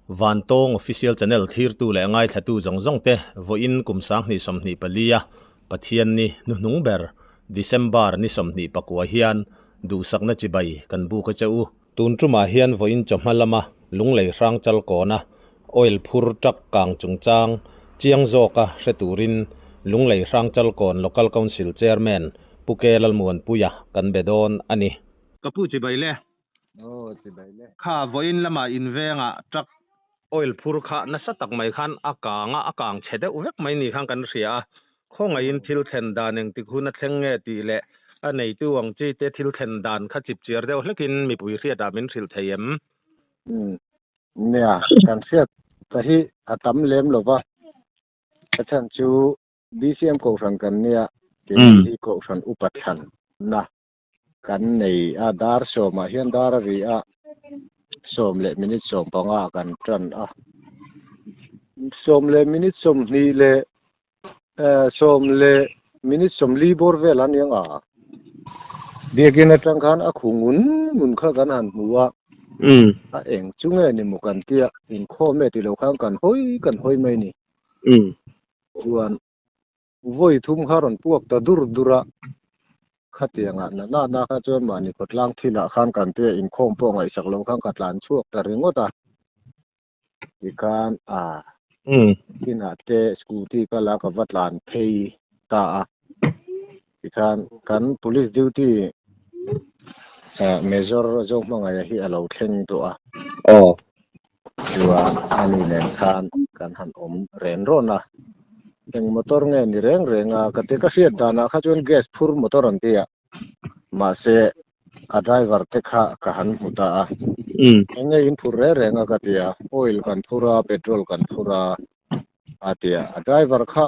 Vantawng Official Channel thlirtu leh ngaithlatu zawng zawng te vawiin kum 2024 a Pathianni hnuhnung ber December ni 29 hian duhsakna chibai kan buk a che u. Tun tumah hian vawiin chawhma lama Lunglei hrang chal kawna oil phur truck kang chungchang chiang zawka hre turin Lunglei hrang chal kawn Local Council Chairman Pu Ke Lalmuanpuia kan be dawn a ni. Ka pu chibai le. Aw chibai le. Kha vawiin lama invengah truck oil phur kha nasa tak mai khan a kang a, a kang chhe deuh vek mai ni khan kan hria a. Khawngaihin thil thlen dan engtik hun a thleng nge tih leh a neitu ang chi te thil thlen dan kha chip chiar deuh hlekin mipui hriatah min hrilh thei em? Umm nia, kan hriat ta hi a tam lem lo va, a chhan chu BCM Kohhran kan nia, keini hi Kohhran upa thlan na Kan nei a, dar sawmah hian dar a ri a, sawm leh minute sawm panga kan tan a. Sawm leh minute sawmhnih leh eh sawm leh minute sawmli bawr vel a ni ang a. Biakin atang khan a khu ngun ngun kha kan han hmu a, a eng chu nge ni maw kan tia, inkhawm e ti lo khan kan hawi kan hawi mai ni. Chuan Vawi thum kha rawn puak ta dur dur a, khatiangah na na na kha chuan mahni khawtlang thilah khan kan tia inkhawm pawh ngaihsak lo khan ka tlan chhuak ta ringawt a, tikhan a inah te scooty ka la ka va tlan phei ta a, tikhan kan police duty Major Zohmangaia hi a lo thleng tawh a. Chuan ani nen khan kan han awm ren rawn a, eng motor nge ni reng reng a, ka ti ka hriat danah kha chuan gas phur motor an ti a, mahse a driver te kha ka han hmu ta a, eng nge in phur reng reng a ka ti a, oil kan phur a, petrol kan phur a a ti a, a driver kha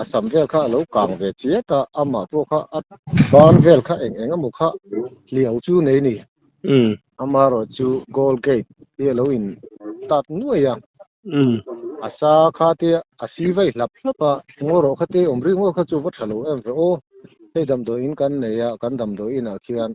a sam vel kha a lo kang ve chiat a, amah pawh kha a ban vel kha eng eng emaw kha hliau chu nei ni. Amaherawh chu goal gate hi a lo in tat nuai a, a sa kha te a si vai hlap hlap a, ngaw rawh kha te awm rik ngawt kha chu va tha lo em ve aw, hei damdawi in kan nei a, kan damdawi inah khian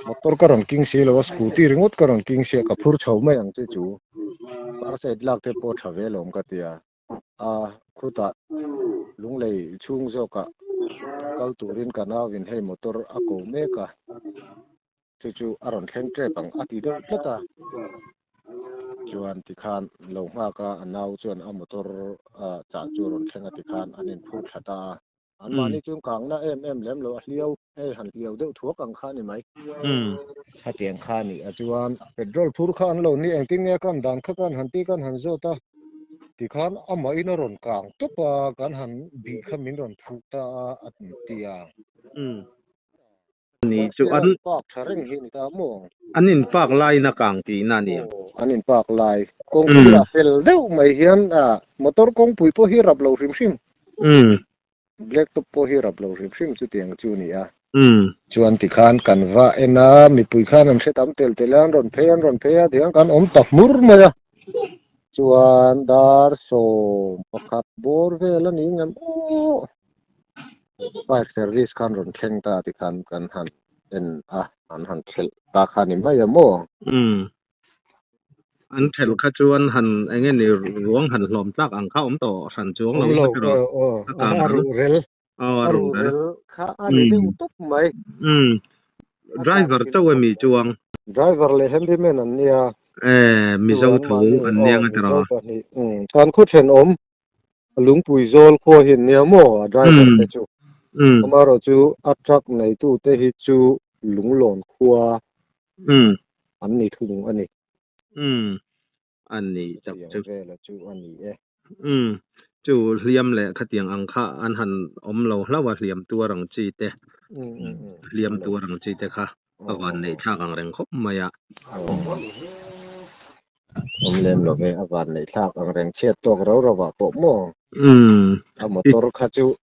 motor ka rawn king si lo a, scooty ringawt ka rawn king sia ka phur chho mai ang che chu, first aid lak te pawh tha ve lawm ka ti a, a khutah lunglei chhung zawkah kal turin ka nauin hei motor a ko mek a. Chu chu a rawn thleng tep ang a ti deuh tlat a, chuan tikhan lo nghak a, a nau chuan a motor chah chu a rawn thleng a tikhan an inphur thla ta a, an mahni chu kangna em em lem lo a hliau, hei han hliau deuh thuak ang kha a ni mai. Khatiang kha a nih a chuan petrol phur kha an lo ni engtin nge kan dan kha kan han ti kan han zawt a, tikhan amahin a rawn kang tawp a, kan han bih kha min rawn phuh ta a a ti a. Ni chu an park tha reng hi ni ta maw? An in park laiin a kang tihna a ni ang. Aw, an in park lai. Kawngpui ah fel deuh mai hian motor kawngpui pawh hi rap lo hrim hrim. Black top pawh hi rap lo hrim hrim chutiang chu a ni a. Chuan tikhan kan va en a, mipui khan an hre tam tel tel a, an rawn phei an rawn phei a, tihian kan awm ta hmur mai a. Chuan dar sawm pakhat bawr vel a ni ngem aw. Fire service khan rawn thleng ta ti khan kan han en a, an han thelh ta kha ni mai a maw? Umm. An thelh kha chu an han eng nge ni ruang han hlawm tlak ang kha awm tawh hran chuang lo Awm lo, aw aw, a ruh rel, a ruh rel kha a ni deuh tawp mai. Umm. Driver chauh emi chuang? Driver leh handyman an nia. E, Mizo tho an nia nga tiraw? Mizo pahnih. Umm. Kan khaw thenawm Lungpui zawl khua hi an nia maw a driver te chu. Amaherawh chu a truck neitu te hi chu Lunglawn khua an ni thung a ni. An ni tak chu. Chutiang vela chu a ni e. Chu hliam leh khatiang ang kha an han awm lo hlauh a hliam tuar ang chi te. Hliam tuar ang chi te kha a van neih thlak ang reng khawp mai a. Awm lem lo ve, a van neih thlak ang reng chhiat tawk rau rau ah pawh maw? A motor kha chu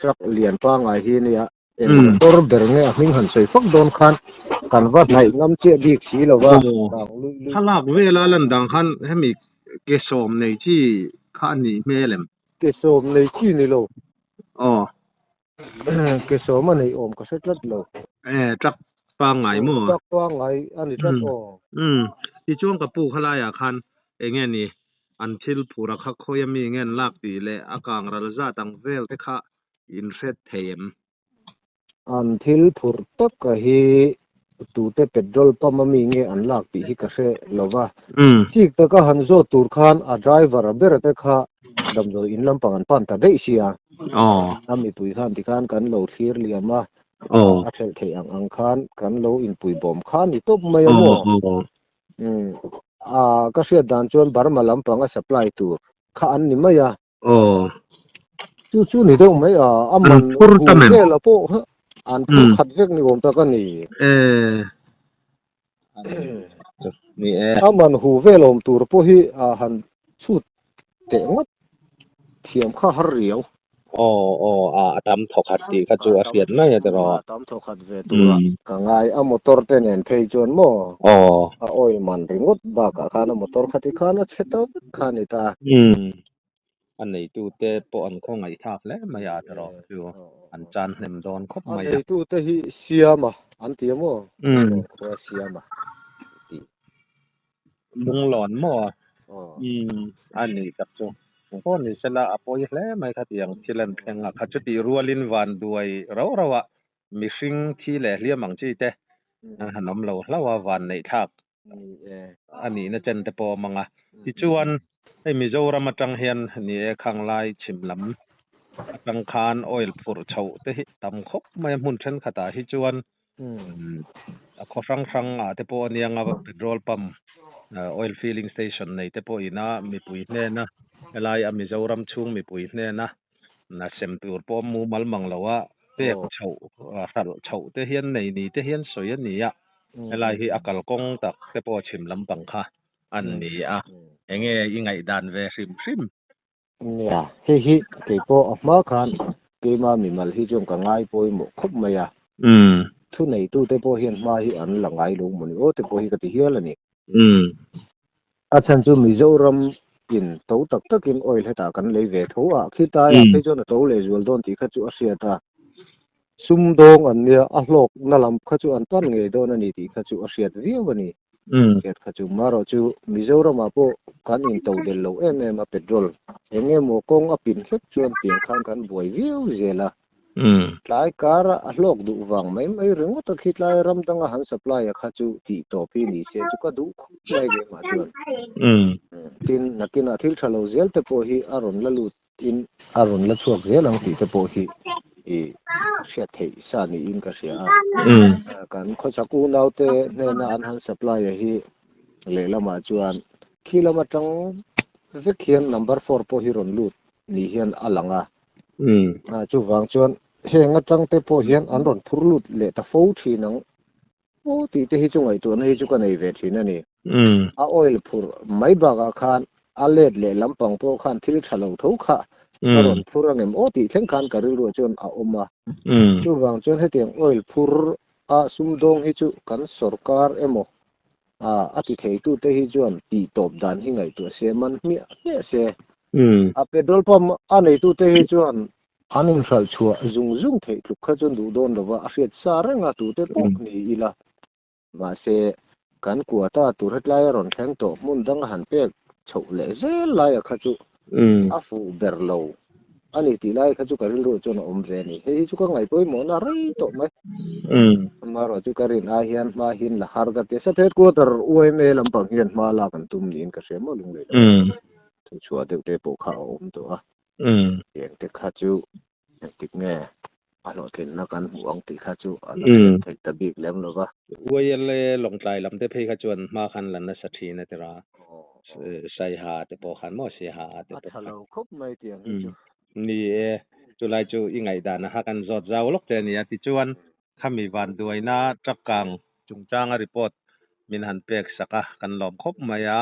truck lian pangai hi ania, eng motor ber nge a hming han sawi fak dawn khan kan va hnaih ngam chiah bik si lo va. Thlalak vela lan dang khan hemi ke sawm nei chi kha a nih hmel em? Ke sawm nei chi ni lo. Aw. Ke sawm a neih awm ka hre tlat lo. E, truck pangngai maw? Truck pangngai a ni tlat aw. Umm, tichuan ka pu kha laiah khan eng nge ni? An thil phur a kha khawi ami nge an lak tih leh a kang ral zat ang vel te kha in hret thei em? An thil phur taka hi tute petrol pump ami nge an lak tih hi ka hre lo va. Chik taka han zawt tur khan a driver a ber te kha damdawi in lampang an pan ta daih sia. A mipui khan tikhan kan lo thlir liam a, a thelh theih ang ang khan kan lo inpui bawm kha ni tawp mai a maw? Ka hriat dan chuan Burma lampanga supply tur kha an ni mai a. Aw. Chu chu ni deuh mai a, a man phur ta mem. Vel a pawh an phur khat vek ni awm tak a ni. E. Ni e. A man hu vel awm tur pawh hi a han chhut teh ngawt thiam kha har riau. Aw aw a a tam thaw khat tih kha chu a hriat mai a tiraw. A tam thaw khat ve tura ka ngai a motor te nen phei chuan maw. Aw. A oil man ringawt bakah khan a motor kha tikhan a chhe ta vek kha a ni ta. A neitute pawh an khawngaih thlak hle mai a tiraw chu an chan hnem dawn khawp mai a. A neitute hi Siama an ti a maw? Khua Siama ti. Lunglawn maw? A ni tak chu. Engpawh ni sela a pawi hle mai khatiang thil an thleng a, kha chutih rualin vanduai rau rau ah mihring thi leh hliam ang chi te han awm lo hlauh a, vanneih thlak a nihna chen te pawh a awm ang a. Tichuan, hei Mizoram atang hian ni e khanglai chhim lam atang khan oil phurh chhoh te hi tam khawp mai a, hmun thenkhatah hi chuan a khaw hrang hrang ah te pawh a nia nga petrol pump oil filling station nei te pawh ina mipui hnena helai a Mizoram chhung mipui hnena sem tur pawh mumal mang lo a pek chhoh hralh chhoh te hian nei ni te hian sawi a ni a helai hi a kalkawng tak te pawh chhim lampang kha an ni a enge i ngaihdan ve hrim hrim. Nia, hei hi kei pawh a hma khan keima mimal hi chuan ka ngai pawimawh khawp mai a. Thuneitute pawh hian hma hi an la ngai lo maw ni aw te pawh hi ka ti hial a ni. A chhan chu Mizoram in to tak takin oil hetah kan lei ve tho a, khitaiah phei chuan a to lehzual dawn tih kha chu a hriat a. Sumdawng an nia, a hlawkna lam kha chu an pan ngei dawn a ni tih kha chu a hriat viau a ni. Hriat kha chu marawh chu Mizoramah pawh kan into del lo em em a petrol eng emaw kawng a pin hlek chuan tiang khan kan buai viau zel a. Tlai kara a hlawk duh vang mai mai ringawt a khi tlai ram danga han supply a kha chu tih tawp hi ni se chu ka duh khawp mai keimah chuan. Tin, nakinah thil tha lo zel te pawh hi a rawn la lut Tin, a rawn la chhuak zel ang tih te pawh hi i hriat theih sa niin ka hria a. Kan khawchhak unaute hnena an han supply a hi lehlamah chuan khi lam atang vek hian number four pawh hi rawn lut ni hian a lang a. Chuvang chuan heng atang te pawh hian an rawn phur lut leh ta fo thin ang aw tih te hi chu ngaihtuahna hi chu ka nei ve thin a ni. A oil phurh mai bakah khan a let leh lampang pawh khan thil tha lo tho kha a rawn phur angem aw tih thleng khan ka rilruah chuan a awm a. Chuvang chuan hetiang oil phur a sumdawng hi chu kan sorkar emaw a ti theitute hi chuan tih tawp dan hi ngaihtuah se man hmiah hmiah se. A petrol pump a neitute hi chuan An inhralh chhuah zung zung theih tluk kha chuan duh dawn lova a hriat sa reng a tute pawh ni ila. Mahse, kan quota tur hetlai a rawn thleng tawh hmun dang a han pek chhoh leh zel laia kha chu a fuh ber lo a ni tih lai kha chu ka rilruah chuan a awm ve a ni. Hei hi chu ka ngaihpawimawhna rei tawh mai. Amaherawh chu ka rin ai hian hma hian la har ka ti a. Sap headquarter YMA lampang hian hma lak an tum niin ka hria maw lunglei lam thuchhuah deuh te pawh kha a awm tawh a. Tiang te kha chu engtik nge a hlawhtlinna kan hmuh ang tih kha chu a la hriat theih ta bik lem lo va. YLA Lawngtlai lam te phei kha chuan hma khan la nasa thin a tira Saiha te pawh khan maw Siaha te pawh khan. A tha lo khawp mai tiang hi chu. Ni e, chulai chu i ngaihdan a kha kan zawt zau lawk che a nia. Tichuan khami vanduaina truck kang chungchanga report min han pek sak a, kan lawm khawp mai a,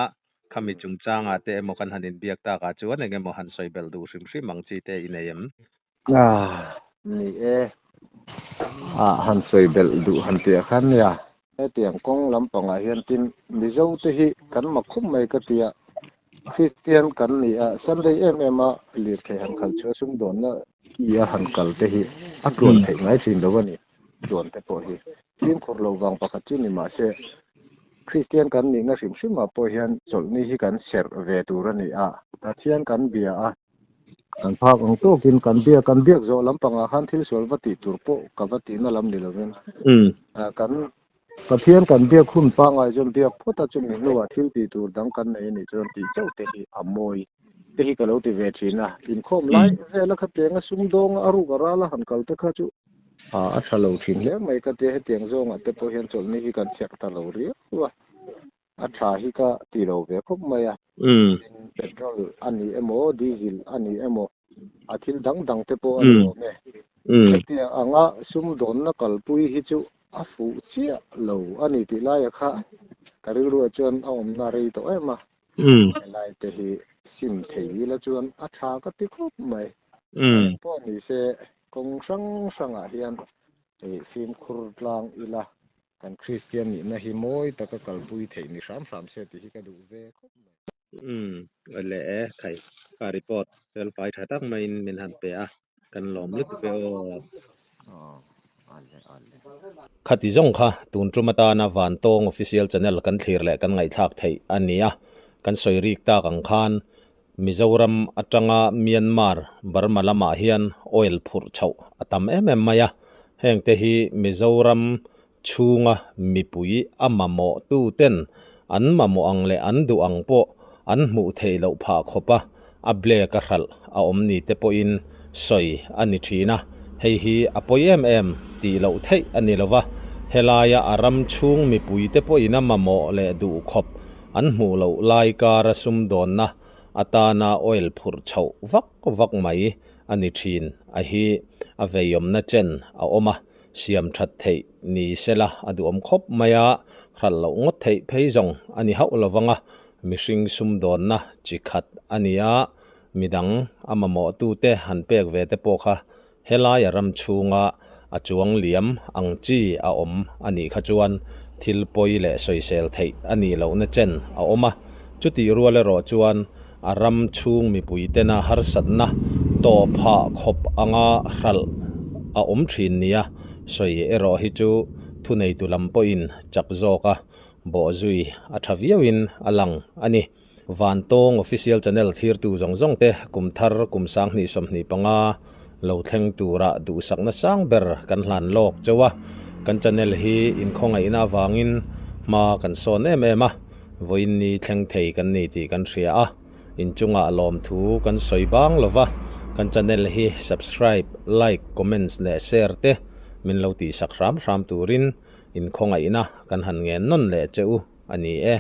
khami chungchanga te emaw kan han inbiak takah chuan eng emaw han sawi belh duh hrim hrim ang chi te i nei em? Ni e, ah han sawi belh duh han tih ah khan nia. Hetiang kawng lampangah hian tin Mizo te hi kan mak khawp mai ka ti a, Kristian kan ni a, Sunday em em a lirthei han khalh chhuah sumdawnna ki a han kal te hi a tluan theih ngai thin lo a ni. Tluan te pawh hi fimkhur lo vang pakhat chu ni mahse Kristian kan nihna hrim hrimah pawh hian chawlhni hi kan serh ve tur a ni a, Pathian kan bia a, kan phak ang tawkin kan biak, kan biak zawh lampangah khan thil sual va tih tur pawh ka va tihna lam ni lovin kan Pathian kan biak hun pangngai chuan biak phawt a, chumi hnuah thil tih tur dang kan nei a nih chuan tih chauh te hi a mawi te hi ka lo ti ve thin a, inkhawm lai vela khatianga sumdawnga a ruk a rala han kal te kha chu A tha lo thin hle mai ka tia hetiang zawngah te pawh hian chawlhni hi kan chhiak ta lo riau a, a tha hi ka ti lo ve khawp mai a. Tin, petrol a ni emaw, diesel a ni emaw, a thil dang dang te pawh a ni awm e. Hetiang anga sumdawnna kalpui hi chu a fuh chiah lo a ni tih laia kha ka rilruah chuan a awmna rei tawh em a. Helai te hi sim thei ila chuan a tha ka ti khawp mai. Pawh ni se Kawng hrang hrangah hian fimkhur tlang ila kan Kristian nihna hi mawi taka kalpui theih ni hram hram se tih hi ka duh ve khawp mai. Umm le e khai ka report fel fai tha tak maiin min han pe a kan lawm lutuk e aw. Khati zawng kha tun tum atana Vantawng Official Channel kan thlir leh kan ngaihthlak theih a ni a, kan sawi rik tak ang khan Mizoram atanga Myanmar, Burma lamah hian oil phurh chhoh a tam em em mai a, hengte hi Mizoram chhunga mipui a mamawh tuten an mamawh ang leh an duh ang pawh an hmuh theih loh phah khawp a, a black a hralh a awm ni te pawhin sawi a ni thin a, hei hi a pawi em em tih loh theih a ni lova, helaia a ram chhung mipuite pawhin a mamawh leh duh khawp An hmuh loh lai kara sumdawnna atana oil phurh chhoh vak vak mai a ni thin a hi a veiawmna chen a awm a, siam that theih ni sela a duhawm khawp mai a, hralh loh ngawt theih phei zawng a ni hauh lovang a, mihring sumdawnna chi khat a ni a, midang a mamawhtute han pek ve te pawh kha Helaia ram chhunga a chuang liam ang chi a awm a nih kha chuan thil pawi leh sawisel theih a nih lohna chen a awm a, chutih rual erawh chuan a ram chhung mipui tena harsatna tawh phah khawp anga hralh a awm thin nia sawi erawh hi chu thuneitu lam pawhin chak zawka bawhzui a tha viauin a lang a ni. Vantawng Official Channel thlirtu zawng zawng te kum thar kum 2025 lo thleng tura duhsakna sang ber kan hlan lawk chauh a, kan channel hi inkhawngaihna avangin hma kan sawn em em a, vawiin ni thleng thei kan ni tih kan hria a, inchungah lawmthu kan sawi bang lova, kan channel hi subscribe, like, comments leh share te min lo tihsak hram hram turin inkhawngaihna kan han ngen nawn leh che u a ni e.